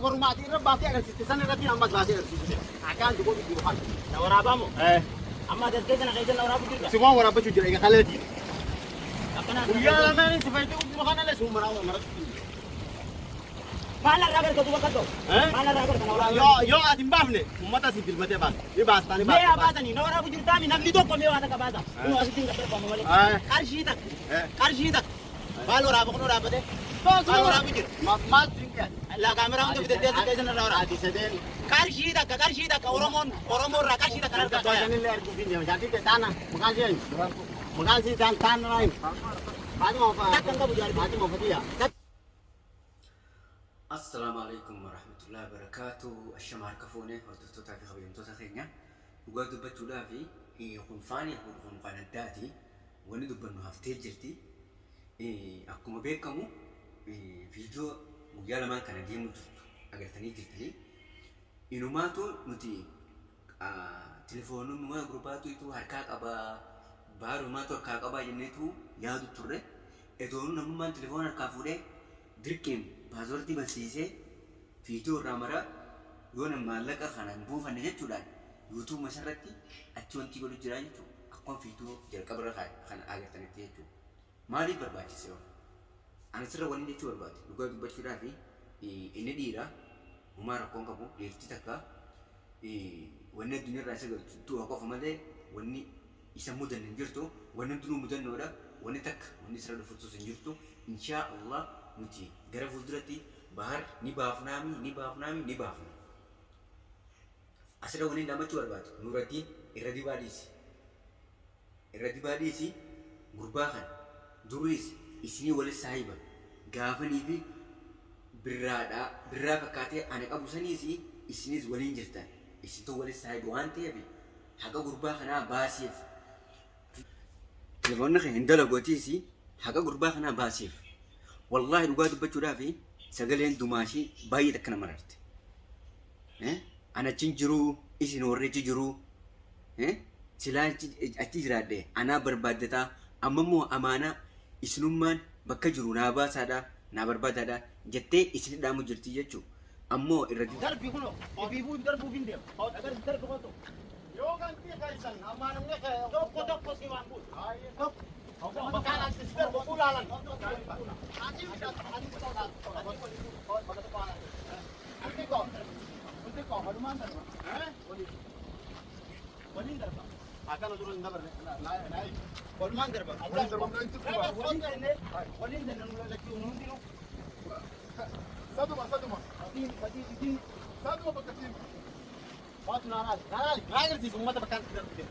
Warumaati irra baatee agarsiiste san irratti ammas baasee agarsiiste. Akkaan godhu jiru kana. Na waraabamu. Eh. Amma dargee kana keessa na waraabu jirta. Si waan waraabbachuu jira egaa kaleeti. Akkana. Guyyaa lamaan si fayyaduu jiru kana illee sun maraa maraa. Maal irraa agarta duuba qaddoo? Eh? Maal irraa agarta na waraabu? Yoo ati hin baafne uummata si dilbatee baasa. Ni baastaa ni Mee baasta. haa baasanii na waraabu jirtaami namni tokko mee waa takka baasa. Kun asitti hin gaddarbamu malee. Eh. Qarshii takka. Eh. Qarshii takka. Maal waraaba kunoo dhaabbate? Maal waraabu jira? Maal dinqee? Laa kaameraa hunda fidattee as keessa irraa waraaba. Ati sadeen. Qarshii takka Oromoon Oromoo irraa qarshii takka argatu. Sanillee arguuf hin deema. Jaartii ta'e taana maqaan ishee eenyu? Maqaan ishee taan taana eenyu? Fatima Takka hin qabu jaartii. Fatima Fatiya. Assalaamu alaikum warahmatullahi wabarakatuh. Ashama harka fuunee hordoftootaa fi kabajamtoota keenya. Dhugaa dubbachuudhaa fi kunfaanii kun kan addaati. Wanni dubbannu haftee jirti. Akkuma beekamu viidiyoo guyyaa lamaan kana deemu jirtu agartanii jirtanii. Inumaatu nuti telefoonummaa gurbaatu ituu harkaa qabaa baarumaatu harkaa qabaa jenneetu yaadu turre. Edoonuu namummaan telefoona harkaa fuudhee dirqiin paaswordii barsiisee viidiyoo irraa maraa yoo nama maallaqa kana hin buufanne jechuudhaan yuutuub isarratti achi wanti godhu jira jechuudha. Akkuma viidiyoo jalqaba irra kana agartanitti jechuudha. Maaliif barbaachise yoo? Ani sirra waliin jechuu barbaade dhugaa dubbachuudhaa fi inni dhiira homaa rakkoon qabu dhiirti takka wanni addunyaarraa isa galchu du'a qofa malee wanni isa mudanne hin jirtu wanni hundinuu mudannoodha wanni takka wanni isirra dhufutus hin jirtu inshaa Allah nuti gara fuulduratti bahar ni baafnaami ni baafnaami ni baafna. Asirra waliin dhaammachuu barbaadu Nuuraddiin irra dibaa dhiisi. Irra dibaa dhiisi gurbaa kana duriis isinii wali saahiba gaafanii fi birraadhaa birraa fakkaatee ana qabu saniis isiniis waliin jirtan isintu wali saahiba waan ta'eef haqa gurbaa kanaa baasiif. Telefoonni kee hin dalagu atiis haqa gurbaa kanaa baasiif. Wallaahi dhugaa dubbachuudhaaf sagaleen dumaashii baay'ee takka nama rarte. Ana achi jiruu isin warri achi jiruu silaa achi jiraadhe anaa barbaaddataa amma immoo amaanaa isinummaan bakka jiru naa baasaadha naa barbaadaadha jettee isin dhaamu jirti jechuudha. Ammoo irra Darbi kunoo ofiifuu darbuuf hin deemu. Darbi kottu. Yoo kan keessan ammaa namni Tokko tokko si waan buusu. Tokko. Bakkaan as darbu ulaalan. Waliin darba. Akkana dura hin dabarre. Walumaan darba. Waliin darbe waliin darbe nu lachuu nu hundinuu. Saduma, saduma. Fatiin fatiin isin Saduma bakka siin. Waatu naanaali. Naanaali. Naa agarsiisu uummata bakkaan itti darbite.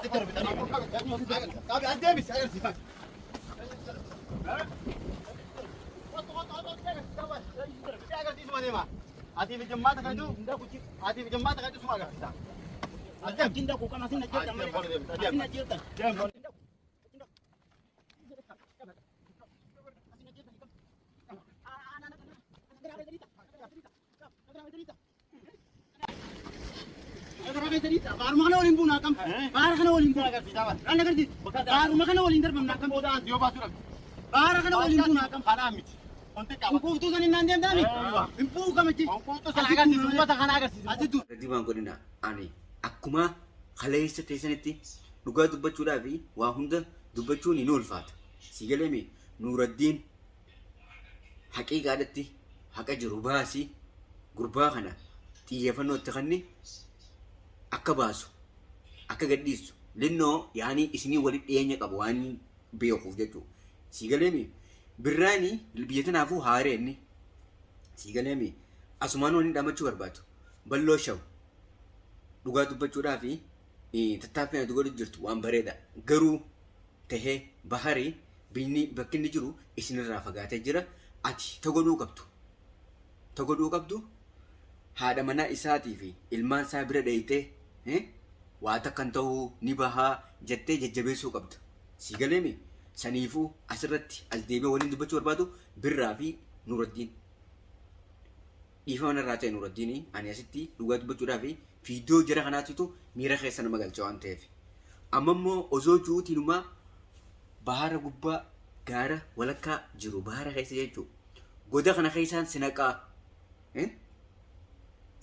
Itti darbite. Qabi as deebisi agarsiisa. Agarsiisuma deema. Atiif ijammaata kan jiru. Atiif ijammaata kan jiru suma agarsiisa. As deemi. Asin dhaqu kan asin ajjeertan malee. Asin ajjeertan. Baaruma kana waliin buuna akkam? Baara kana waliin buuna. Kan agarsiisu. Baaruma kana waliin darbamna akkam? Baara kana waliin buuna akkam? Kanaa miti. Wanti qaba. Hinquuftuu san innaan deemtaani? Hinquufu kamachi. Konkolaataa sana agarsiisu. Uummata kana agarsiisu. Asitti Irra dibaan godhina ani akkuma kaleessa teessanitti dhugaa dubbachuudhaa fi waa hunda dubbachuun ni ulfaata. Si galeemi Nuuraddiin haqiiqaadhatti haqa jiru baasi gurbaa kana xiyyeeffannoo itti kenni akka baasu akka gadhiisu linnoo yaanii isinii walitti dhiyeenya qabu waan beekuuf jechuudha. Si galeemi birraani biyya tanaafuu haaree inni si galeemi asumaan wanni dhaamachuu barbaadu balloo shawu dhugaa dubbachuudhaa fi tattaaffii ati godhu jirtu waan bareeda garuu tahee baharii binni bakki inni jiru isinirraa fagaatee jira ati ta godhuu qabdu ta godhuu qabdu haadha manaa isaatii fi ilmaan isaa bira dheeytee waa takkan ta'uu ni bahaa jettee jajjabeessuu qabda. Si galeemi saniifuu asirratti as deebi'ee waliin dubbachuu barbaadu Birraa fi Nuuraddiin. Dhiifama narraa ta'e Nuuraddiin ani asitti dhugaa dubbachuudhaa fi viidiyoo jara kanaatitu miira keessa nama galcha waan ta'eef. Amma immoo osoo juutiinumaa bahara gubbaa gaara walakkaa jiru bahara keessa jechuudha. Goda kana keessaan si naqaa.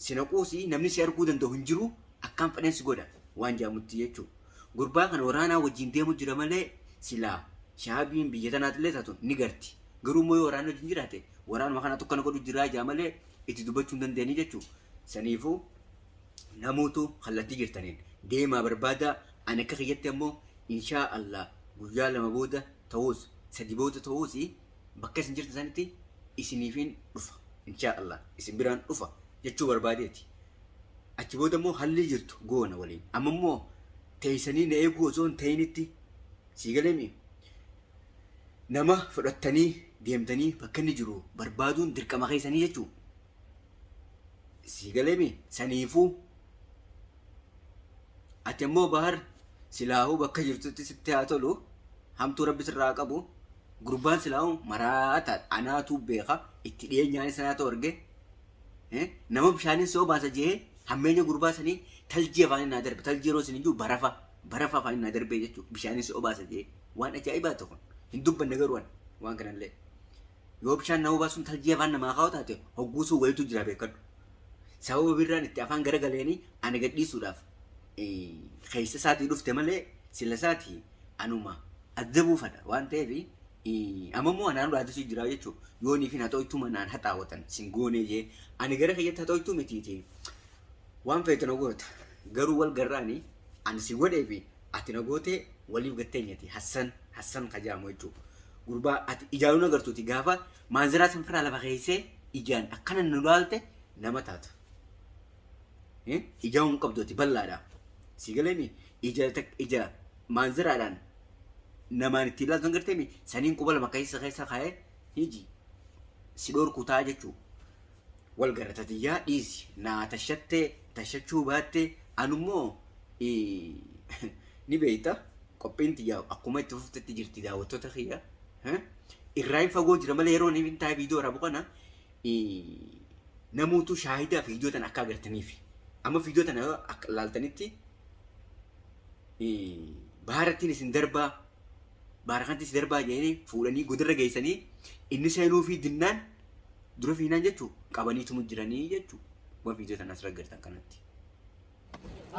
Si naquusi namni si arguu danda'u hin jiru akkaan fedhen si godha waan jedhamutti jechuudha. Gurbaa kana waraanaa wajjin deemu jira malee silaa shaabiin biyya tanaatillee taatu ni garti. Garuu immoo yoo waraanni wajjin jiraate waraanuma kanatu akkana godhu jiraa jaa malee itti dubbachuu hin dandeenye jechuudha. Saniifuu namuutu kallattii jirtaniin deemaa barbaadaa ani akka kiyyatti ammoo inshaa Allah guyyaa 2 booda ta'uus 3 booda ta'uus bakka isin jirtan sanitti isiniifin dhufa inshaa Allah isin biraan dhufa jechuu barbaadeeti. Achi booda immoo hallii jirtu goona waliin. Amma immoo teessanii na eeguu osoo hin ta'initti sii galeemi nama fudhattanii deemtanii bakka inni jiru barbaaduun dirqama keessanii jechuu. Sii galeemi saniifuu ati ammoo bahar silaahuu bakka jirtutti sitti haa tolu hamtuu rabbi sirraa haa qabu gurbaan silaahuu maraataadha anaatu beeka itti dhiyeenyaan sanaatu arge nama bishaaniin si obaasa jee hammeenya gurbaa sanii taljii afaaniin naa darbe taljii yeroo isin jiru barafa barafa afaaniin naa darbee jechuudha bishaaniin si obaasa jee waan ajaa'ibaa tokko hin dubbanne garuu waan kanallee Yoo bishaan nama baasuun taljii afaan namaa kaa'u taate hogguu sun wayitu jira beekadhu. Sababa birraan itti afaan garagaleeni ani gadhiisuudhaaf keessa isaatii dhufte malee sila isaatii anuma adda buufadha waan ta'eef amma immoo anaan dhaadachuu jira jechuudha. Yoo niifin haxooytuu manaan haxaawwatan sin goonee jee ani gara kiyyatti haxooytuu mitiiti. Waan feete na goota garuu wal garraani ani si godhee fi ati na gootee waliif gatteenyati Hassan Hassan kajaamu jechuudha. Gurbaa ati ijaanuu agartuuti gaafa maanziraa san firaa lafa keessee ijaan akkana nu laalte nama taata. Ijaa hin qabdu ati bal'aadha. Si galeemi ija ija maanziraadhaan namaan ittiin ilaaltu hin garteemi saniin quba lama keessa keessa kaa'ee hiji si dhorku ta'a jechuudha. Wal garra tatiyyaa dhiisi naa tashattee tashachuu baattee anummoo ni beekta qophiin tiyya akkuma itti fuftetti jirti daawwattoota kiyya irraa hin fagoo jira malee yeroo inni taa'ee viidiyoo waraabu kana namuutu shaahidaa viidiyoo tana akka agartaniif amma viidiyoo tana yoo akka laaltanitti baarattiin isin darbaa baarakantti isin darbaa jedhanii fuudhanii godarra geessanii inni seenuu fi dinnaan dura fiinaan jechuu qabaniitumu jiranii jechuu waan viidiyoo tana asirra agartan kanatti.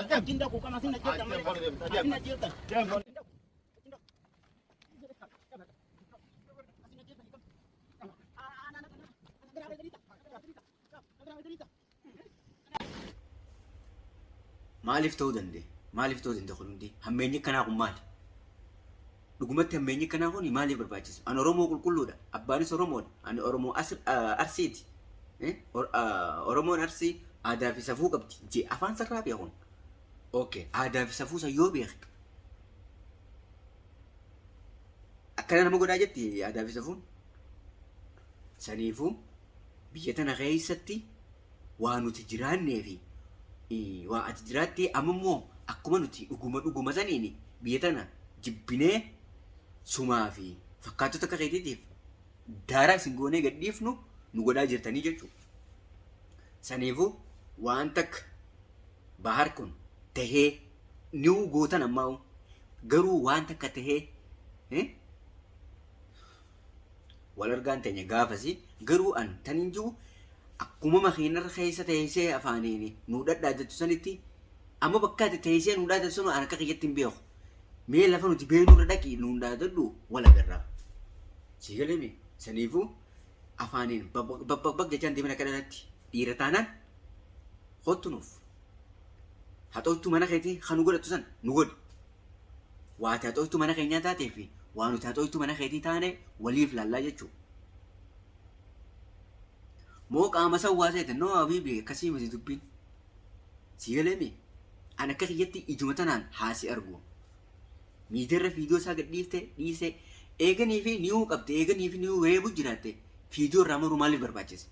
Achi dhaqu qama asin ajjeertan malee. Asin ajjeertan. Maaliif ta'uu danda'e? Maaliif ta'uu danda'e kun hundi? Hammeenyi akkanaa kun maali? Dhugumatti hammeenyi akkanaa kun maaliif barbaachisa? Ani Oromoo qulqulluudha. Abbaanis Oromoodha. Ani Oromoo Arsiiti. Oromoon Arsii aadaa fi safuu qabdi. Jee afaan sarraa beekun. Okay. Aadaa fi safuu san yoo beekte. Akkana nama godhaa jetti aadaa fi safuun. Saniifuu biyya tana keessatti waa nuti jiraannee fi waa ati jiraattee amma immoo akkuma nuti dhuguma dhuguma saniin biyya tana jibbinee sumaa fi fakkaattota akka keetiitiif daaraa isin goonee gadhiifnu nu godhaa jirtanii jechuudha. Saniifuu waan takka bahar kun tahee ni'uu gootan ammaa garuu waan takka tahee wal argaan teenya gaafasi garuu an tanin jiru akkuma makiinarra keessa teessee afaaniin nuu dhadhaadattu sanitti amma bakka ati teessee nuu dhaadattu sun an akka kiyyatti hin beeku mee lafa nuti beeknurra dhaqii nuun dhaadadhu wal agarraa sii galemi saniifuu afaaniin babbaq jechaan deemin akka dhalatti dhiira taanaan kottu nuuf haxooytuu mana keetii kan nu godhattu san nu godhi Waa ati haxooytuu mana keenyaa taatee fi waa nuti haxooytuu mana keetii taane waliif laallaa jechuudha. Moo qaama san waa seete noo habiibi akkasii miti dubbiin. Sii galeemi an akka kiyyatti ijuma tanaan haa si argu. Miidiyaarra fiidiyoo isaa gad dhiifte dhiise eeganii fi ni'uu qabde eeganii fi ni'uu reebu jiraatte fiidiyoo irraa maruu maaliif barbaachise?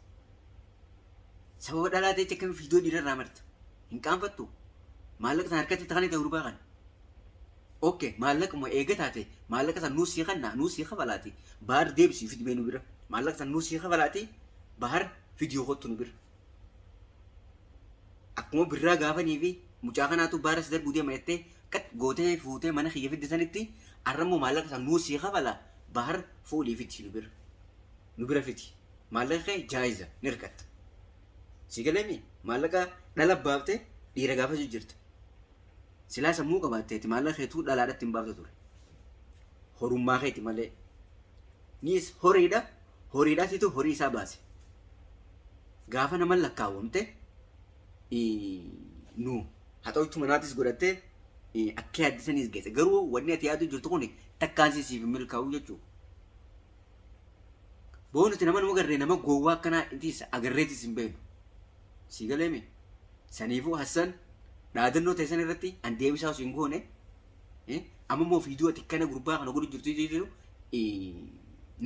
Sababa dhalaa ta'etti akkamiin fiidiyoo dhiira irraa marta? Hin qaanfattu? Maallaqa sana harkatti ta'anii ta'uu gurbaa kana. Ok maallaquma eega taate maallaqa san nuu sii kanna nuu sii kafalaati bahar deebisii fidi mee nu bira maallaqa san nuu sii kafalaati bahar fidii kottu nu bira akkuma birraa gaafanii fi mucaa kanaatu baara si darbuu deema jettee qat gootee fuutee mana kiyya fidde sanitti arrammoo maallaqa san nuu sii kafala bahar fuudhii fidi nu bira nu bira fidi maallaqa kee jaayiza ni hirkatta. Si galeemi maallaqa dhala baaftee dhiira gaafachuu jirta. Silaa sammuu qabaatteeti maallaqa keetuu dhalaadhatti hin baaftu ture. Horummaa keeti malee. Niis horiidha horiidhaatitu horii isaa baase. Gaafa nama lakkaawwamte nu haxooytu manaatis godhattee akka yaaddisaniis geesse. Garuu wanni ati yaadu jirtu kun takkaan siif hin milkaa'u jechuudha. Boo nuti nama nu agarree nama gowwaa akkanaa intis agarreetis hin beeknu. Sii galeemi? Saniifuu Hassan dhaadannoo teessan irratti an deebisaa osoo hin goone amma immoo fiiduu ati kana gurbaa kana godhu jirtu jiru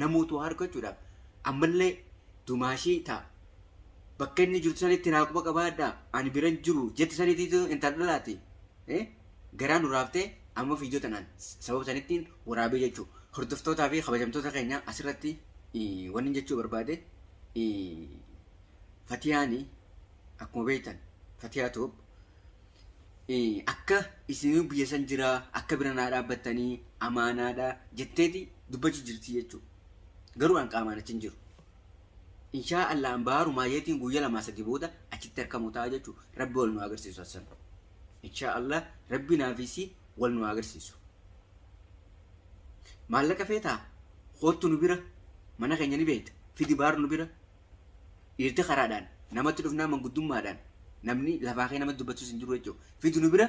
namootu harkachuudhaaf ammallee dumaashii ta'a. Bakka inni jirtu sanitti naa quba qabaadhaa ani biran jiru jetti saniitiitu intala dhalaati. Garaa nu raaftee amma fiidiyoo tanaan sababa sanittiin waraabee jechuu. Hordoftootaa fi kabajamtoota keenya asirratti wanni jechuu barbaade Fatiyaani akkuma beektan Fatiyaa Tube akka isin biyya san jiraa akka bira naa dhaabbattanii amaanaadha jetteeti dubbachuu jirti jechuudha. Garuu an qaamaan achi hin jiru. Inshaa Allah an baarumaa yeetiin guyya lamaa sadii booda achitti argamu ta'a jechuudha. Rabbi wal nu agarsiisu Hassan. Inshaa Allah Rabbi naafisi wal nu agarsiisu. Maallaqa feetaa? Koottu nu bira. Mana keenya ni beekta. Fidi baar nu bira. Dhiirti karaadhaan namatti dhufnaa manguddummaadhaan namni lafaa kee namatti dubbatus hin jiru jechuudha. Fidi nu bira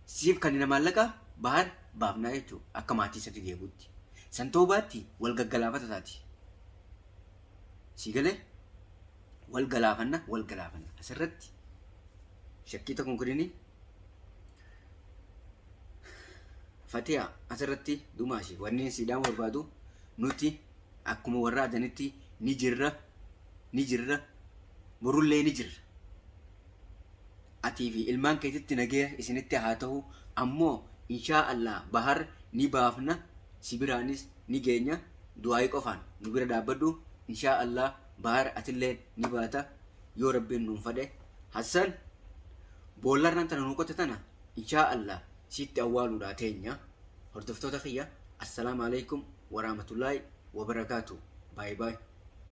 siif kannina maallaqa bahar baafnaa jechuudha. Akka maatii isatti deebi'utti. San ta'uu baatti wal gaggalaafata taati. Sii galee? Wal galaafanna wal galaafanna. Asirratti shakkii tokko hin godhini. Fatiya asirratti dumaashi wanni si dhaamu barbaadu nuti akkuma warra adanitti ni jirra ni jirra borullee ni jirra. Atii fi ilmaan keetitti nagaya isinitti haa ta'u ammoo inshaa Allah bahar ni baafna si biraanis ni geenya du'aayii qofaan nu bira dhaabbadhu inshaa Allah bahar atillee ni baata yoo rabbiin nuun fadhe Hassan boollarraan tana nuu qotte tana inshaa Allah sitti awwaaluudha teenya hordoftoota kiyya assalaamu alaikum warahmatullaahi wabarakaatu baay baay.